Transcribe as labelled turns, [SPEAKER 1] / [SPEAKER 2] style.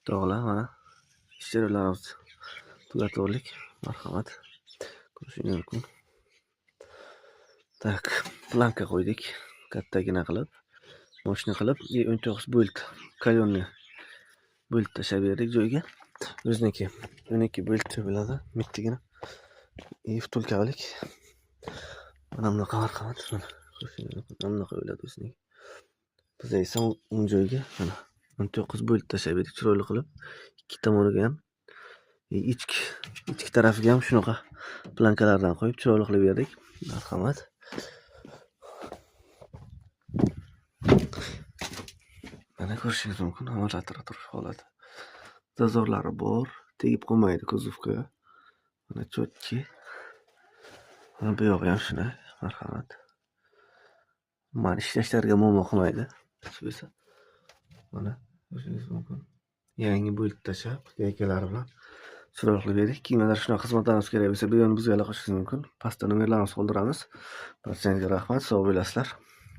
[SPEAKER 1] Tog'lar mana ish jarayonlarimizni tugatib. Marhamat. Ko'rishingiz mumkin. Так, planka qo'ydik. Kattagina qilib, мощный qilib, и 19 bolt каленый bolt tashlab berdik joyiga. O'ziniki 12 bolt bo'ladi, mittigina. И втулка lik. Mana bunaqa, marhamat. Mana ko'rishingiz mumkin. Mana bunaqa bo'ladi o'ziniki. Biz esa o'ng joyiga mana 19 bolt tashlab berdik chiroyli qilib. Ikki tomoniga ham, ichki tarafiga ham shunaqa plankalardan qo'yib chiroyli qilib berdik. Marhamat. Mana ko'rishingiz mumkin amortizator turish holati. Zazorlari bor, tegib qolmaydi kuzovga. Mana cho'tki. Mana bu yog'i ham shunday. Marhamat. Mana ishlashlarga muammo qilmaydi. Shu esa mana ko'rishingiz mumkin. Yangi bolt tashlab, gaykalari bilan chiroyli qilib berdik. Kimgadir shunaqa xizmatlarimiz kerak bo'lsa, bemalol bizga aloqa qilishingiz mumkin. Pastda nomerlarimizni qoldiramiz. Barchangizga rahmat, sog' bo'lasizlar.